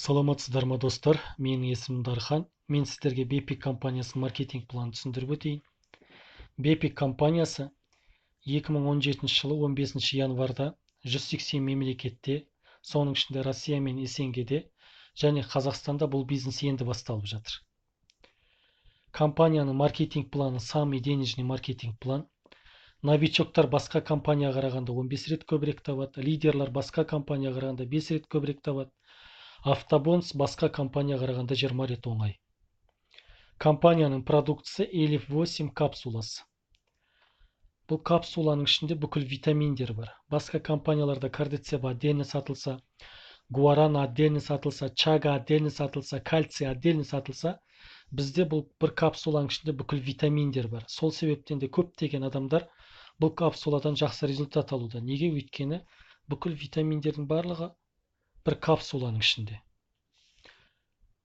Саламатсыздар ма, достар? Менің есімім Дархан. Мен сіздерге Бепик компаниясының маркетинг планын түсіндіріп өтейін. Бепик компаниясы 2017 жылы 15 январда 180 мемлекетте, соның ішінде Россия мен СНГ-де және Қазақстанда бұл бизнес енді басталып жатыр. Компанияның маркетинг планы самый денежный маркетинг план. Новичоктар басқа компанияға қарағанда 15 рет көбірек табады, лидерлар басқа компанияға қарағанда 5 рет көбірек табады. Автобонус басқа компанияға қарағанда 20 рет оңай. Компанияның продуктысы Элиф 8 капсуласы. Бұл капсуланың ішінде бүкіл витаминдер бар. Басқа компанияларда кордицепс отдельно сатылса, гуарана отдельно сатылса, чага отдельно сатылса, кальций отдельно сатылса, бізде бұл бір капсуланың ішінде бүкіл витаминдер бар. Сол себептен де көптеген адамдар бұл капсуладан жақсы результат алуда. Неге? Өйткені бүкіл витаминдердің барлығы бір капсуланың ішінде.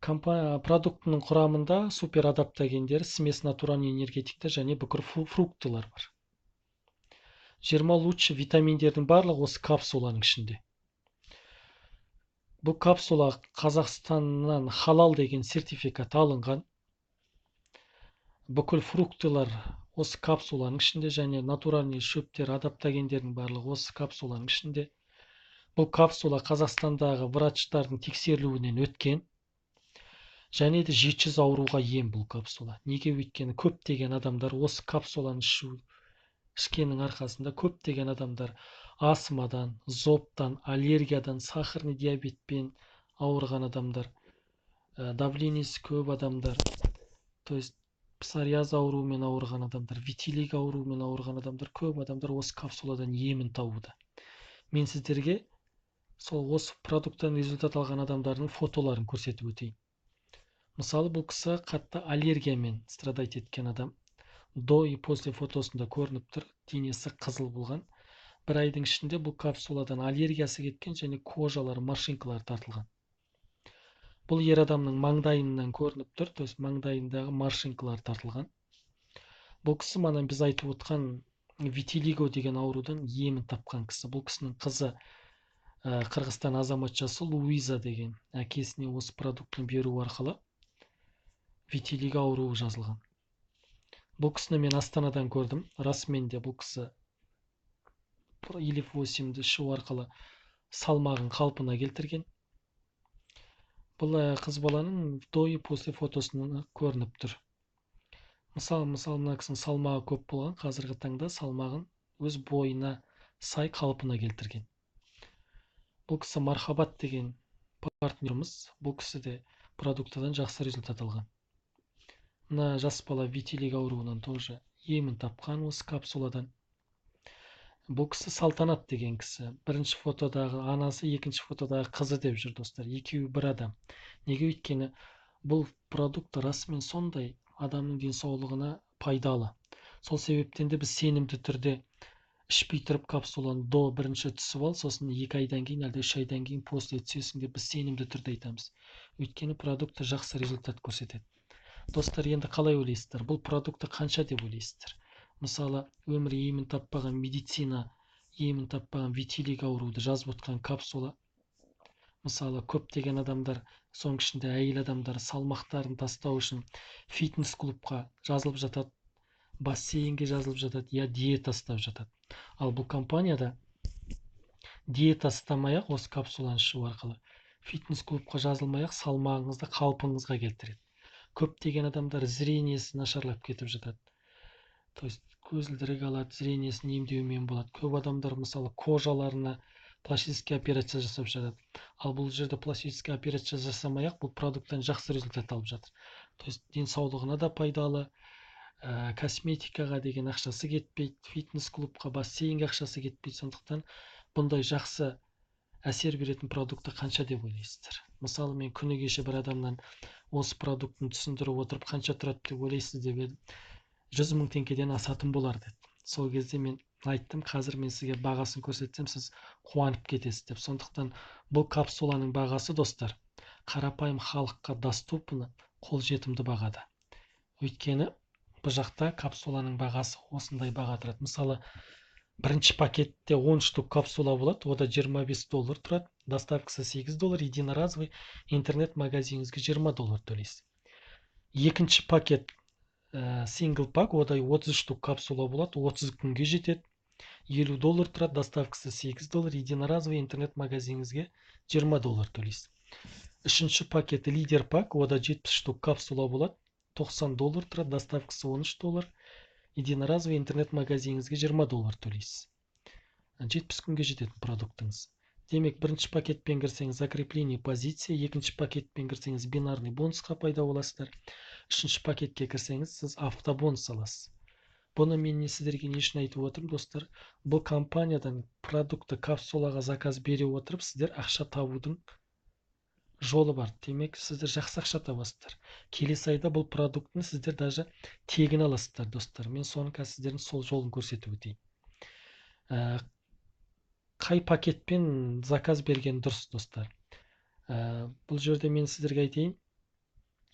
Продуктының құрамында супер адаптогендер, смесь натуральный энергетиктер және бүкіл фруктылар бар. 20 лучший витаминдердің барлығы осы капсуланың ішінде. Бұл капсула Қазақстаннан халал деген сертификат алынған. Бүкіл фруктылар осы капсуланың ішінде және натуральный шөптер, адаптогендердің барлығы осы капсуланың ішінде. Бұл капсула Қазақстандағы врачтардың тексерілуінен өткен. Және де 700 ауруға ем бұл капсула. Неге? Өйткені көптеген адамдар осы капсуланы ішкеннің арқасында көптеген адамдар астмадан, зобтан, аллергиядан, сахарный диабетпен ауырған адамдар, давлениесі көп адамдар, то есть псориаз ауруымен ауырған адамдар, витилиго ауруымен ауырған адамдар, көп адамдар осы капсуладан емін табуда. Мен сіздерге сол осы продукттан результат алған адамдардың фотоларын көрсетіп өтейін. Мысалы, бұл кісі қатты аллергиямен страдать еткен адам. До и после фотосында көрініп тұр, денесі қызыл болған. Бір айдың ішінде бұл капсуладан аллергиясы кеткен және кожалары, морщинкалары тартылған. Бұл ер адамның маңдайынан көрініп тұр, то есть маңдайындағы морщинкалар тартылған. Бұл кісі мана біз айтып отқан витилиго деген аурудан емін тапқан кісі. Бұл кісінің қызы Қырғызстан азаматшасы Луиза деген, әкесіне осы продуктыны беру арқылы витилиго ауруы жазылған. Бұл кісіні мен Астанадан көрдім. Расымен де бұл кісі Элиф 8-ді ішу арқылы салмағын қалпына келтірген. Бұл қыз баланың до и после фотосынан көрініп тұр. Мысалы, мына кісінің салмағы көп болған, қазіргі таңда салмағын өз бойына сай қалпына келтірген. Бұл кісі Мархабат деген партнеріміз. Бұл кісі де продуктыдан жақсы результат алған. Мына жас бала витилиго ауруынан тоже емін тапқан осы капсуладан. Бұл кісі Салтанат деген кісі. Бірінші фотодағы анасы, екінші фотодағы қызы деп жүр, достар. Екеуі бір адам. Неге? Өйткені бұл продукт расымен сондай адамның денсаулығына пайдалы. Сол себептен де біз сенімді түрде ішпей тұрып капсуланы до бірінші түсіп ал, сосын 2 айдан кейін, әлде 3 айдан кейін после түсесің деп біз сенімді түрде айтамыз. Өйткені продукты жақсы результат көрсетеді. Достар, енді қалай ойлайсыздар? Бұл продукты қанша деп ойлайсыздар? Мысалы, өмірі емін таппаған, медицина емін таппаған витилиго ауруды жазып отқан капсула. Мысалы, көптеген адамдар, соның ішінде әйел адамдар салмақтарын тастау үшін фитнес клубқа жазылып жатады, бассейнге жазылып жатады, я диета ұстап жатады. Ал бұл компанияда диета ұстамай-ақ осы капсуланы ішу арқылы фитнес клубқа жазылмай-ақ салмағыңызды қалпыңызға келтіреді. Көптеген адамдар зрениесі нашарлап кетіп жатады. То есть көзілдірік алады, зрениесін емдеумен болады. Көп адамдар, мысалы, кожаларына пластический операция жасап жатады. Ал бұл жерде пластический операция жасамай-ақ бұл продукттан жақсы результат алып жатыр. То есть денсаулығына да пайдалы, косметикаға деген ақшасы кетпейді, фитнес клубқа, бассейнге ақшасы кетпейді. Сондықтан бұндай жақсы әсер беретін продукты қанша деп ойлайсыздар? Мысалы, мен күні кеше бір адамнан осы продуктын түсіндіріп отырып, қанша тұрады деп ойлайсыз деп едім. 100 мың теңгеден асатын болар деді. Сол кезде мен айттым, қазір мен сізге бағасын көрсетсем, сіз қуанып кетесіз деп. Сондықтан бұл капсуланың бағасы, достар, қарапайым халыққа доступны, қолжетімді бағада. Өйткені бұл жақта капсуланың бағасы осындай баға тұрады. Мысалы, бірінші пакетте 10 штук капсула болады, ода 25 доллар тұрады. Доставкасы 8 доллар, единоразовый интернет магазиніңізге 20 доллар төлейсіз. Екінші пакет single pack, ода 30 штук капсула болады, 30 күнге жетеді. 50 доллар тұрады, доставкасы 8 доллар, единоразовый интернет магазиніңізге 20 доллар төлейсіз. Үшінші пакет лидер пак, ода 70 штук капсула болады, 90 доллар тұрады, доставкасы 13 доллар, единоразовый интернет магазиніңізге 20 доллар төлейсіз. 70 күнге жететін продуктыңыз. Демек, бірінші пакетпен кірсеңіз закрепление позиция, екінші пакетпен кірсеңіз бинарный бонусқа пайда боласыздар. Үшінші пакетке кірсеңіз, сіз автобонус аласыз. Бұны мен не сіздерге не үшін айтып отырмын, достар? Бұл компаниядан продукты капсулаға заказ бере отырып, сіздер ақша табудың жолы бар. Демек, сіздер жақсы ақша табасыздар. Келесі айда бұл продуктыны сіздер даже тегін аласыздар, достар. Мен соны қазір сіздердің сол жолын көрсетіп өтейін. Қай пакетпен заказ берген дұрыс, достар? Бұл жерде мен сіздерге айтайын,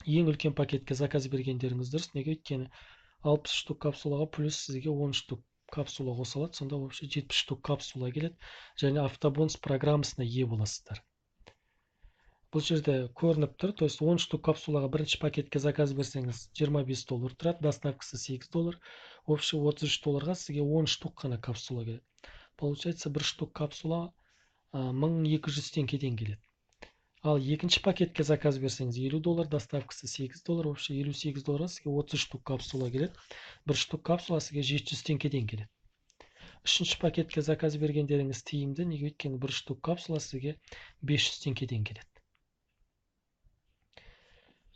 ең үлкен пакетке заказ бергендеріңіз дұрыс. Неге? Өйткені 60 штук капсулаға плюс сізге 10 штук капсула қосылады, сонда вообще 70 штук капсула келеді және автобонус программасына ие боласыздар. Бұл жерде көрініп тұр, то есть 10 штук капсулаға бірінші пакетке заказ берсеңіз 25 доллар тұрады, доставкасы 8 доллар, общий 33 долларға сізге 10 штук қана капсула келеді. Получается, бір штук капсула 1200 теңгеден келеді. Ал екінші пакетке заказ берсеңіз 50 доллар, доставкасы 8 доллар, общий 58 долларға сізге 30 штук капсула келеді. Бір штук капсула сізге 700 теңгеден келеді. Үшінші пакетке заказ бергендеріңіз тиімді, неге? Өйткені бір штук капсула сізге 500 теңгеден келеді.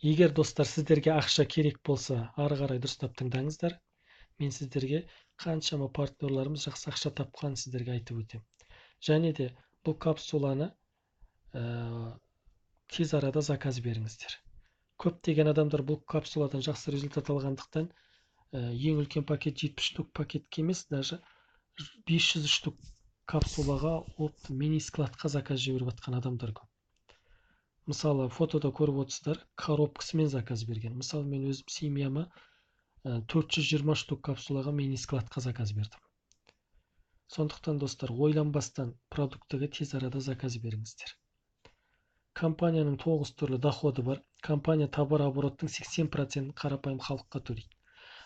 Егер, достар, сіздерге ақша керек болса, ары қарай дұрыстап тыңдаңыздар. Мен сіздерге қаншама партнерларымыз жақсы ақша тапқанын сіздерге айтып өтемін. Және де бұл капсуланы тез арада заказ беріңіздер. Көптеген адамдар бұл капсуладан жақсы результат алғандықтан, ең үлкен пакет 70 штук пакетке емес, даже 500 штук капсулаға опт мини складқа заказ жіберіп жатқан адамдар көп. Мысалы, фотода көріп отырсыздар, коробкасымен заказ берген. Мысалы, мен өзім семьяма 420 штук капсулаға мини складқа заказ бердім. Сондықтан, достар, ойланбастан продуктіге тез арада заказ беріңіздер. Компанияның 9 түрлі доходы бар. Компания товарообороттың 80% қарапайым халыққа төлейді.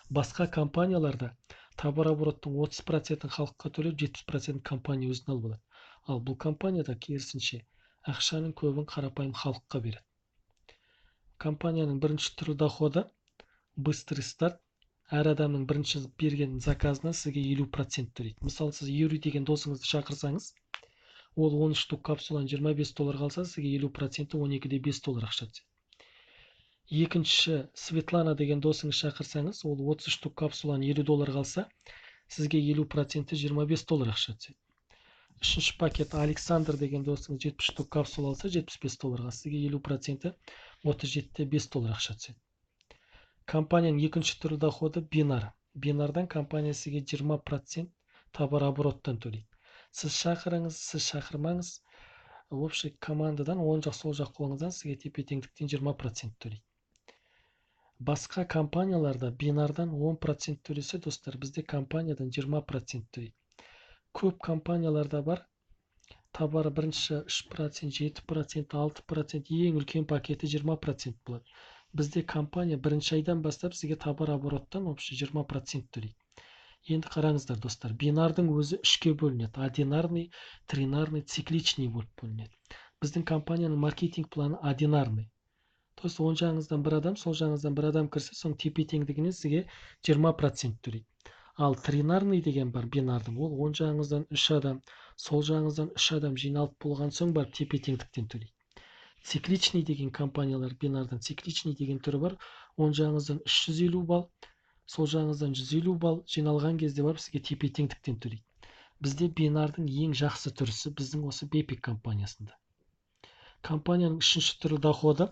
Басқа компанияларда товарообороттың 30% халыққа төлеп, 70% компания өзіне алып алады. Ал бұл компанияда керісінше, ақшаның көбін қарапайым халыққа береді. Компанияның бірінші түрлі доходы быстрый старт. Әр адамның бірінші берген заказына сізге 50% төлейді. Мысалы, сіз Юрий деген досыңызды шақырсаңыз, ол 10 штук капсуланы 25 долларға алса, сізге 50% 12,5 доллар ақша түседі. Екінші, Светлана деген досыңызды шақырсаңыз, ол 30 штук капсуланы 50 долларға алса, сізге 50% 25 доллар ақша түседі. Үшінші пакет Александр деген досыңыз 70 штук капсула алса, 75 долларға, сізге 50% 37,5 доллар ақша түседі. Компанияның екінші түрлі доходы бинар. Бинардан компания сізге 20% товарообороттан төлейді. Сіз шақырыңыз, сіз шақырмаңыз, общий командадан оң жақ сол жақ қолыңыздан сізге тепе-теңдіктен 20% төлейді. Басқа компанияларда бинардан 10% төлесе, достар, бізде компаниядан 20% төлейді. Көп компанияларда бар, товары бірінші 3%, 7%, 6%, ең үлкен пакеті 20% болады. Бізде компания бірінші айдан бастап сізге товарообороттан общий 20% төлейді. Енді қараңыздар, достар, бинардың өзі үшке бөлінеді. Одинарный, тринарный, цикличный болып бөлінеді. Біздің компанияның маркетинг планы одинарный. То есть оң жағыңыздан бір адам, сол жағыңыздан бір адам кірсе, соның тепе-теңдігінен сізге 20% төлейді. Ал тринарный деген бар бинардың, ол оң жағыңыздан 3 адам, сол жағыңыздан 3 адам жиналып болған соң барып тепе-теңдіктен төлейді. Цикличный деген компаниялар бинардан цикличный деген түрі бар. Оң жағыңыздан 350 балл, сол жағыңыздан 150 балл жиналған кезде барып сізге тепе-теңдіктен төлейді. Бізде бинардың ең жақсы түрісі біздің осы Бепик компаниясында. Компанияның үшінші түрі доходы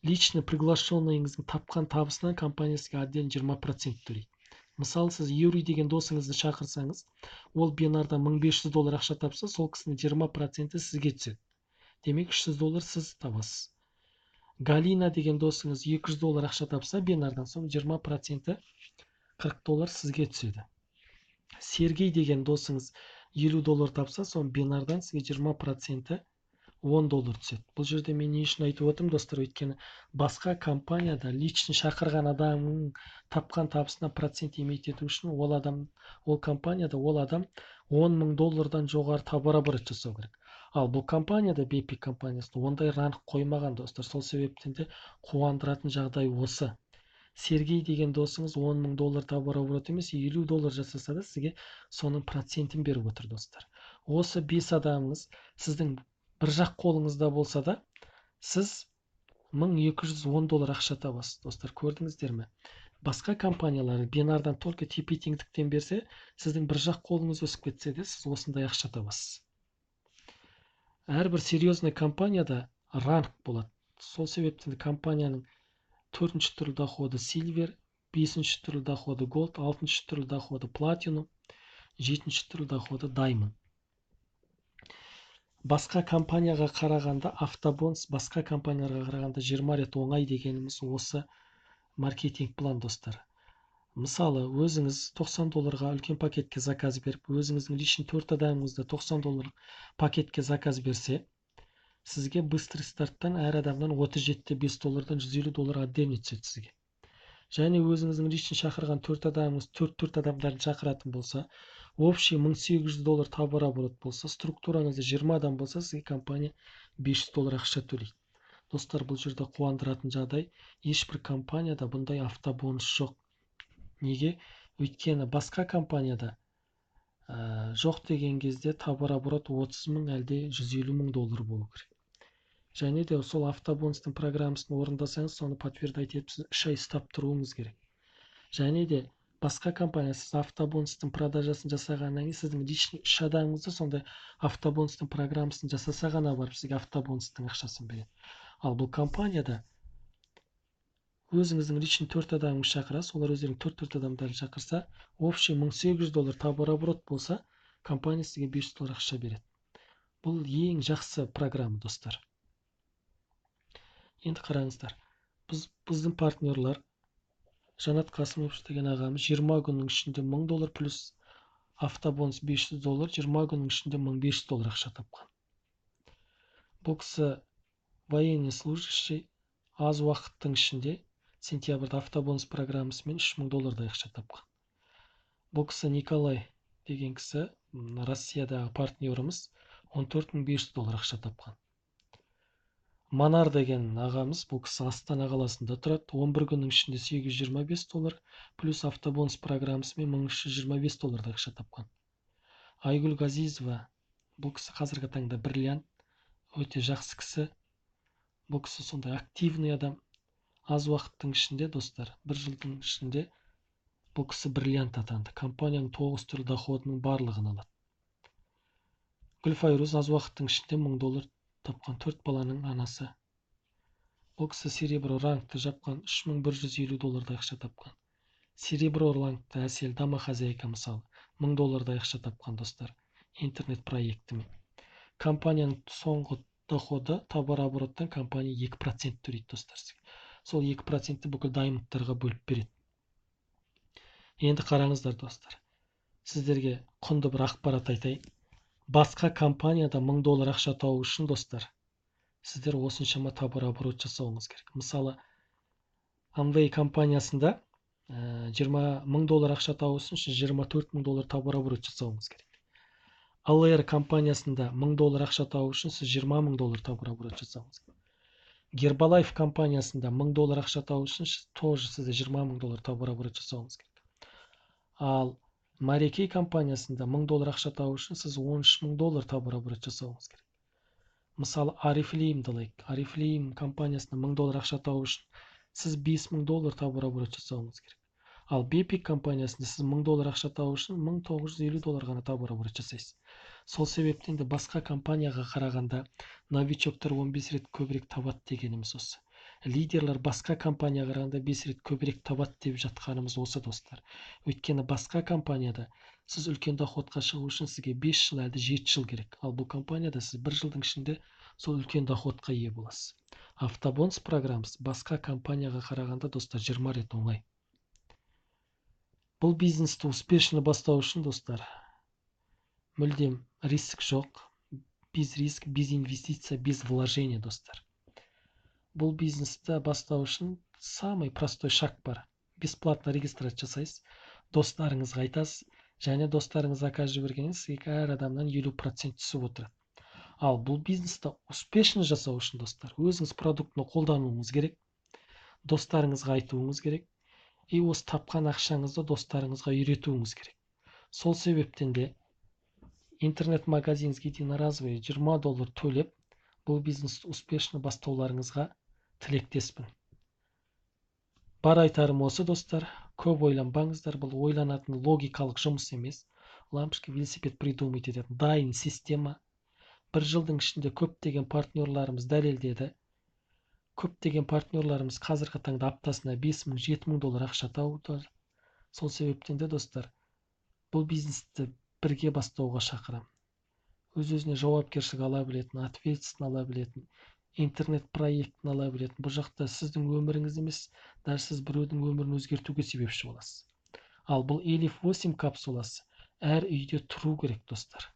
лично приглашенныйыңыздың тапқан табысынан компания сізге отдельно 20% төлейді. Мысалы, сіз Юрий деген досыңызды шақырсаңыз, ол бинардан 1500 доллар ақша тапса, сол кісінің 20% сізге түседі. Демек, 300 доллар сіз табасыз. Галина деген досыңыз 200 доллар ақша тапса, бинардан соң 20% 40 доллар сізге түседі. Сергей деген досыңыз 50 доллар тапса, соң бинардан сізге 20% 10 доллар түседі. Бұл жерде мен не үшін айтып отырмын, достар? Өйткені басқа компанияда личный шақырған адамның тапқан табысына процент иметь ету үшін ол адам, ол компанияда ол адам 10 мың доллардан жоғары товарооборот жасау керек. Ал бұл компанияда, BP компаниясында ондай ранг қоймаған, достар. Сол себептен де қуандыратын жағдай осы. Сергей деген досыңыз 10 мың доллар товарооборот емес, 50 доллар жасаса да, сізге соның процентін беріп отыр, достар. Осы 5 адамыңыз сіздің бір жақ қолыңызда болса да, сіз 1210 доллар ақша табасыз, достар. Көрдіңіздер ме? Басқа компаниялар бинардан только тепе теңдіктен берсе, сіздің бір жақ қолыңыз өсіп кетсе де, сіз осындай ақша табасыз. Әрбір серьезный компанияда ранг болады. Сол себептен компанияның төртінші түрлі доходы сильвер, бесінші түрлі доходы голд, алтыншы түрлі доходы платинум, жетінші түрлі доходы даймонд. Басқа компанияға қарағанда автобонус басқа компанияларға қарағанда 20 рет оңай дегеніміз осы маркетинг план, достар. Мысалы, өзіңіз 90 долларға үлкен пакетке заказ беріп, өзіңіздің личный төрт адамыңызды 90 долларлық пакетке заказ берсе, сізге быстрый старттан әр адамнан 37,5 доллардан 150 доллар отдельно түседі сізге. Және өзіңіздің личный шақырған төрт адамыңыз төрт төрт адамдарын шақыратын болса, общий 1800 доллар товарооборот болса, структураңызда 20 адам болса, сізге компания 500 доллар ақша төлейді. Достар, бұл жерде қуандыратын жағдай: ешбір компанияда бұндай автобонус жоқ. Неге? Өйткені басқа компанияда жоқ деген кезде товарооборот 30 мың әлде 150 мың доллар болу керек. Және де сол автобонустың программасын орындасаңыз, соны подтверждать етіп, сіз 3 ай ұстап тұруыңыз керек. Және де басқа компания сіз автобонустың продажасын жасағаннан кейін, сіздің личный үш адамыңызды сондай автобонустың программасын жасаса ғана барып, сізге автобонустың ақшасын береді. Ал бұл компанияда өзіңіздің личный төрт адамыңызды шақырасыз, олар өздерінің төрт төрт адамдарын шақырса, общий 1800 доллар товарооборот болса, компания сізге 500 доллар ақша береді. Бұл ең жақсы программа, достар. Енді қараңыздар, біздің партнерлар Жанат Қасымов деген ағамыз 20 күннің ішінде 1000 доллар плюс автобонус 500 доллар, 20 күннің ішінде 1500 доллар ақша тапқан. Бұл кісі военный служащий, аз уақыттың ішінде сентябрьда автобонус программасымен 3000 доллардай ақша тапқан. Бұл кісі, Николай деген кісі, Россиядағы партнеріміз, 14 500 доллар ақша тапқан. Манар деген ағамыз, бұл кісі Астана қаласында тұрады, 11 күннің ішінде 825 доллар плюс автобонус программасымен 1325 доллардай ақша тапқан. Айгүл Газизова, бұл кісі қазіргі таңда бриллиант, өте жақсы кісі. Бұл кісі сондай активный адам. Аз уақыттың ішінде, достар, бір жылдың ішінде бұл кісі бриллиант атанды. Компанияның тоғыз түрлі доходының барлығын алады. Гүлфайруз аз уақыттың ішінде 1000 доллар тапқан, төрт баланың анасы. Бұл кісі серебро рангты жапқан, 3150 доллардай ақша тапқан. Серебро рангты Әсел, домохозяйка, мысалы, 1000 доллардай ақша тапқан, достар, интернет проектімен. Компанияның соңғы доходы товарообороттан компания 2% төлейді, достар. Сол 2%-ті бүкіл даймондтарға бөліп береді. Енді қараңыздар, достар, сіздерге құнды бір ақпарат айтайын. Басқа компанияда 1000 доллар ақша табу үшін, достар, сіздер осыншама товарооборот жасауыңыз керек. Мысалы, Amway компаниясында 20 мың доллар ақша табу үшін сіз 24 мың доллар товарооборот жасауыңыз керек. LR компаниясында 1000 доллар ақша табу үшін сіз 20 мың доллар товарооборот жасауыңыз керек. Гербалайф компаниясында 1000 доллар ақша табу үшін тоже сізде 20 мың доллар товарооборот жасауыңыз керек. Ал Марикей компаниясында 1000 доллар ақша табу үшін сіз 13 мың доллар товарооборот жасауыңыз керек. Мысалы, Орифлеймді алайық. Орифлейм компаниясында 1000 доллар ақша табу үшін сіз 5000 доллар товарооборот жасауыңыз керек. Ал Бепик компаниясында сіз 1000 доллар ақша табу үшін 1950 доллар ғана товарооборот жасайсыз. Сол себептен де басқа компанияға қарағанда новичоктар 15 рет көбірек табады дегеніміз осы. Лидерлер басқа компанияға қарағанда 5 рет көбірек табады деп жатқанымыз осы, достар. Өйткені басқа компанияда сіз үлкен доходқа шығу үшін сізге 5 жыл әлде 7 жыл керек. Ал бұл компанияда сіз бір жылдың ішінде сол үлкен доходқа ие боласыз. Автобонус программасы басқа компанияға қарағанда, достар, 20 рет оңай. Бұл бизнесті успешно бастау үшін, достар, мүлдем риск жоқ. Без риск, без инвестиция, без вложения, достар. Бұл бизнесті бастау үшін самый простой шаг бар: бесплатно регистрация жасайсыз, достарыңызға айтасыз және достарыңыз заказ жібергеннен сізге әр адамнан 50% түсіп отырады. Ал бұл бизнесті успешно жасау үшін, достар, өзіңіз продуктыны қолдануыңыз керек, достарыңызға айтуыңыз керек и осы тапқан ақшаңызды достарыңызға үйретуіңіз керек. Сол себептен де интернет магазиніңізге единоразовый 20 доллар төлеп, бұл бизнесті успешно бастауларыңызға тілектеспін. Бар айтарым осы, достар. Көп ойланбаңыздар, бұл ойланатын логикалық жұмыс емес. Лампочка, велосипед придумать ететін дайын система. Бір жылдың ішінде көптеген партнерларымыз дәлелдеді. Көптеген партнерларымыз қазіргі таңда аптасына 5000, 7000 доллар ақша тауып. Сол себептен де, достар, бұл бизнесті бірге бастауға шақырамын. Өз өзіне жауапкершілік ала білетін, ответственность ала білетін, интернет проектін ала білетін. Бұл жақта сіздің өміріңіз емес, даже сіз біреудің өмірін өзгертуге себепші боласыз. Ал бұл Элиф 8 капсуласы әр үйде тұру керек, достар.